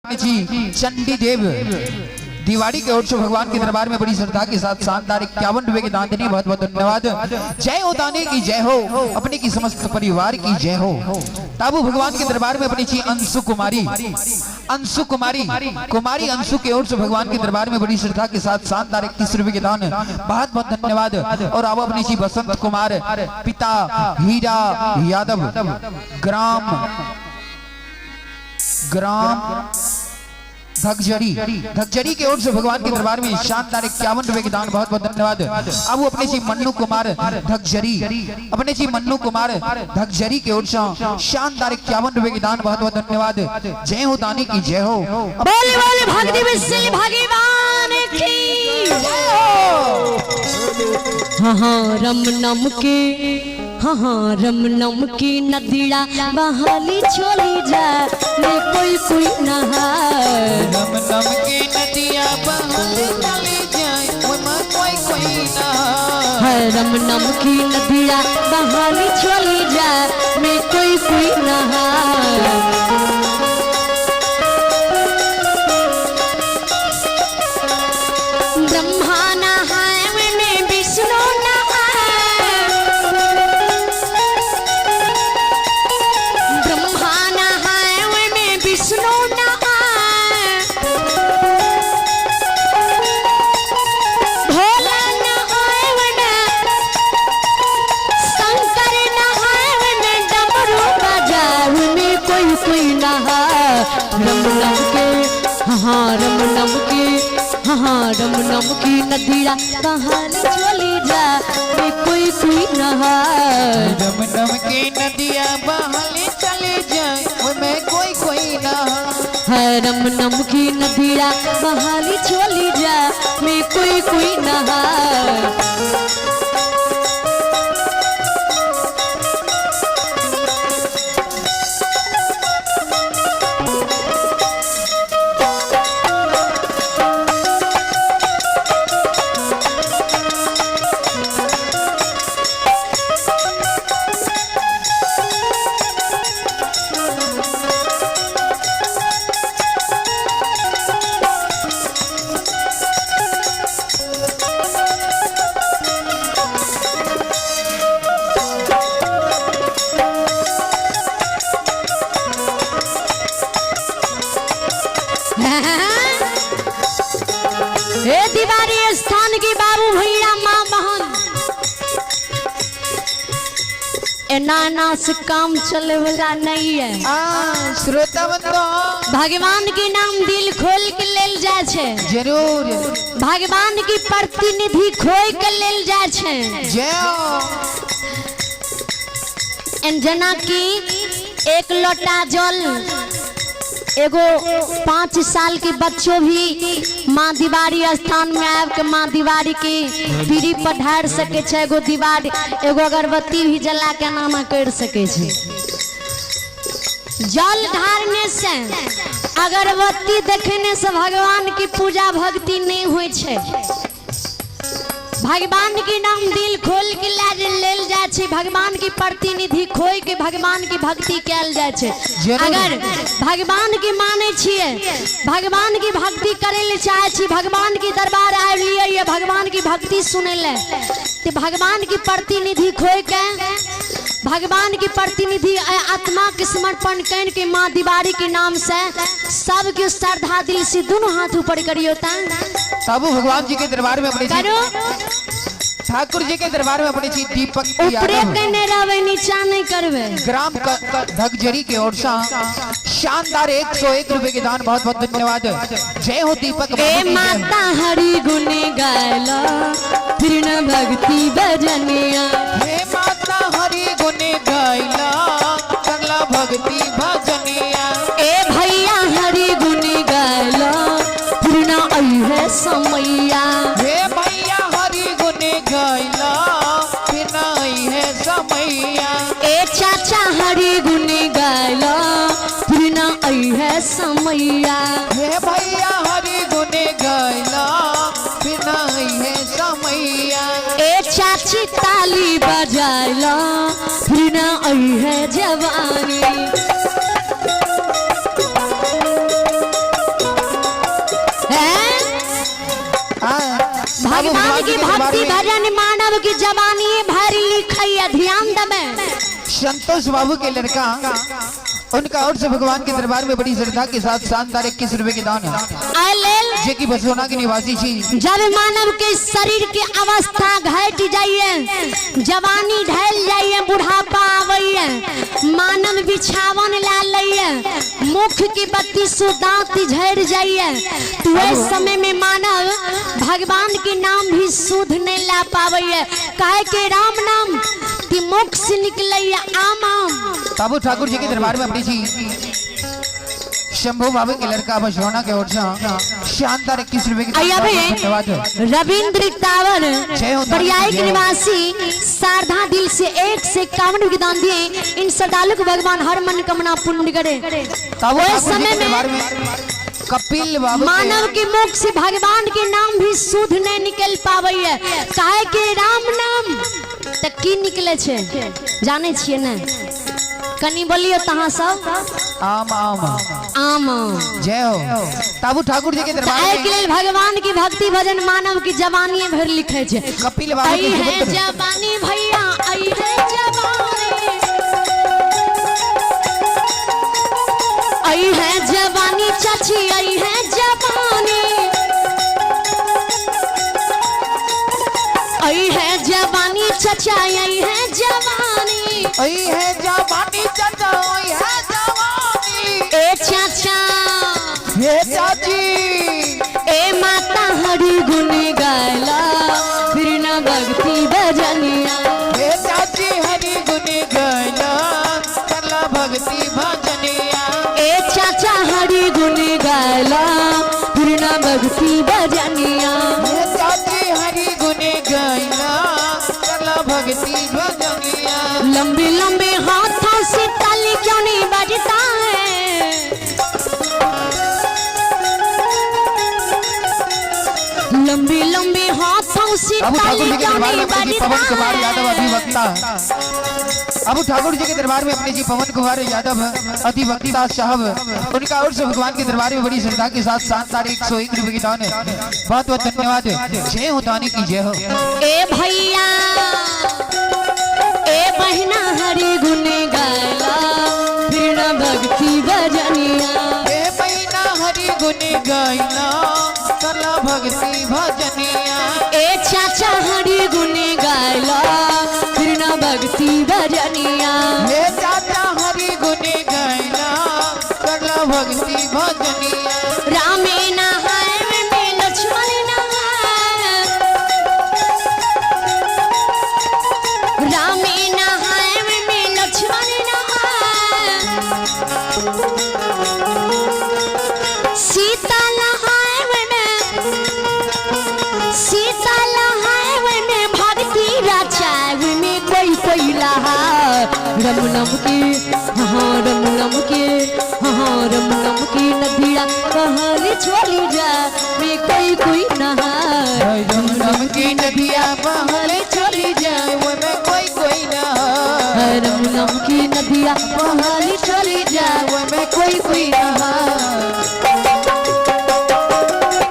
जी चंडी देव दिवाली के ओर से भगवान के दरबार में बड़ी श्रद्धा के साथ शानदार 51 रुपए के दान देने, बहुत बहुत धन्यवाद। जय हो दाने की जय हो, अपने की समस्त परिवार की जय हो। ताबू भगवान के दरबार में अपनी जी अंशु कुमारी, अंशु कुमारी, कुमारी अंशु के ओर से भगवान के दरबार में बड़ी श्रद्धा के साथ शानदार 21 रुपए के दान, बहुत बहुत धन्यवाद। और आओ अपनी जी बसंत कुमार, पिता हीरा यादव, ग्राम ग्राम धकजरी, धकजरी के ओर से भगवान के दरबार में शानदार 51 रुपए के दान, बहुत बहुत धन्यवाद। अब वो अपने जी मन्नू कुमार धकजरी, अपने जी मन्नू कुमार धकजरी के ओर से शानदार 51 रुपए के दान, बहुत बहुत धन्यवाद। जय हो दानी की जय हो। बोले बोले भक्ति विश्व भगवान की जय हो। हाँ हाँ रम नम के, हाँ हाँ रम नम की नदिया बहाली चली जा मैं कोई कोई नहा। रम नम की नदिया बहाली चली जाए ओमा कोई कोई ना। है रम नम की नदिया बहाली चली जा मैं कोई कोई नहा। ब्रह्मा नहाए मैंने विष्णु नहाए, ब्रह्मा नहाए मैंने विष्णु नहाए, भोला नहाए मैंने शंकर नहाए मैंने डमरू बजाए में कोई कोई नहाए। रम नम के, हाँ रम नम के, हाँ रम नम की नदिया बहाली चली जा में कोई कोई नहाए। रम नम की नदिया बहाली चली जाए ओमे कोई कोई ना। है रम नम की नदिया बहाली चली जा में कोई कोई नहाए। हे दीवारी स्थान की बाबू भैया माँ बहन, एना एना से काम चले वाला नहीं है। आ श्रोता बंधु, भगवान के नाम दिल खोल के लेल जाय छै, जरूर भगवान की प्रतिनिधि खोल के लेल जाय छै। जय हो। एन जना की एक लोटा जल एगो 5 साल के बच्चों भी माँ दीवारी स्थान में आबि के माँ दीवारी के पीढ़ी पर ढार सके छै, एगो दीवार एगो अगरबत्ती भी जला के नाना कर सके छै। जल ढारने से अगरबत्ती देखने से भगवान की पूजा भक्ति नहीं होइ छै। भगवान के नाम दिल खोल के लेल जाय छै, भगवान की प्रतिनिधि खोइ के भगवान की भक्ति कैल जाय छै। जरूर। अगर भगवान के मानै छियै, भगवान की भक्ति करे ले चाहे छी, भगवान के दरबार आबि लियै ये भगवान की भक्ति सुनै ले, ते भगवान की प्रतिनिधि खोइ के भगवान की प्रतिनिधि आत्मा के समर्पण कर के माँ दीवारी के नाम से सबके श्रद्धा दिल से दोनों हाथ ऊपर करियो ता तब भगवान जी के दरबार में अपने जी करो। ठाकुर जी के दरबार में अपने जी दीपक ऊपरे यादव कने रहबे, नीचा नहीं करबे। ग्राम धकजरी के ओर से शानदार 101 रुपए के दान, बहुत बहुत धन्यवाद। जय हो दीपक ए बाबू की जय। माता हरि गुण गायला फिर न भक्ति भजनिया, हे माता हरि गुण गायला करला भक्ति भजनिया। ए भैया हरि गुण गायला फिर न आई है समैया। हे भैया हरि गुण गायला फिर आई है समैया। ए चाचा हरि गुण गायला फिर न आई है समैया। हे भैया हरि गुण गायला फिर आई है समैया। ए चाची ताली बजायला फिर न आई है जवानी। दरबार भक्ति में भजन मानव की जवानी भरी लिखैया, ध्यान देबै। संतोष बाबू के लड़का, उनका और से भगवान के दरबार में बड़ी श्रद्धा के साथ शानदार 21 रुपए के दान है, एहि लेल जे की बसोना के निवासी छी। जब मानव के शरीर के अवस्था घट जाइए, जवानी ढल जाइए, बुढ़ापा आबैए, मानव बिछावन ला लैए, मुख की बत्ती सु दांत झड़ जाइए, तो वह समय में मानव भगवान के नाम भी शुद्ध नहीं ला पाबैए। काहे के राम नाम ती मुख से निकलैए आम आम। बाबू ठाकुर जी के दरबार में अपनी जी शंभू बाबू के लड़का बसोना के ओर से शानदार 21 रुपए के आइए अभी धन्यवाद। रविंद्र टावर जय हो, पर्याय जय के हो। निवासी शारदा दिल से 1 से 51 के दान दिए। इन श्रद्धालु को भगवान हर मन कामना पूर्ण करे। बाबू ओहि ठाकुर जी समय के दरबार में में कपिल बाबू के मानव के मुख से भगवान के नाम भी शुद्ध नहीं निकल पाबैए। काहे के राम नाम तऽ की निकले छै जानै छियै ने? कनि बोलियो तहाँ सब। आम आम। आम। जय हो ताबू ठाकुर जी के तऽ दरबार एहि के में लेल भगवान की भक्ति भजन मानव की जवानी भरि लिखे छै। कपिल बाबू आई के है सुपुत्र जवानी भैया, आई है जवानी, आई है जवानी चाची, आई है जवानी, आई है जवानी चाचा, आई है जवानी। आई है जवानी चाचा, आई है जवानी। ए चाचा, हे चाची, ए माता, हरि गुण गायला फिर न भक्ति भजनिया। हे चाची, हरि गुण गायला करला भक्ति भजनिया। ए चाचा, हरि गुण गायला फिर न भक्ति भजनिया। हे चाची, हरि गुण गायला करला भक्ति भजनिया। लंबे लंबे हाथों से ताली क्यों नहीं बजता है? लंबे लंबे हाथों से अबू ठाकुर ताली जी के क्यों दरबार नहीं में अपने जी बजता पवन कुमार यादव है? अधिवक्ता, अबू ठाकुर जी के दरबार में अपने जी पवन कुमार यादव अधिवक्ता साहब, उनका और से भगवान के दरबार में बड़ी श्रद्धा के साथ 7 तारीख 101 रुपए की दान है। बहुत बहुत धन्यवाद। जय हो दानी की जय हो। ए भैया, ए बहना, हरि गुण गायला फिर न भक्ति भजनिया। हे बहना, हरि गुण गायला कला भक्ति भजनिया। ए चाचा, हरि गुण गायला फिर न भक्ति भजनिया। हे चाचा, हरि गुण गायला कला भक्ति भजनिया। रामे नहाय में लक्ष्मण नहाय, रामे नहाय में लक्ष्मण नहाय, सीता नहाय में, सीता नहाय में भक्ति रचाय में कोई कोई लहा रमनम की, हाँ रमनम के, हाँ रमनम की नदिया बहल चली जा में कोई कोई नहाय। रमनम की नदिया बहल चली जाए, वो में कोई कोई ना। रमनम की नदिया बहल चली जा वो में कोई कोई ना।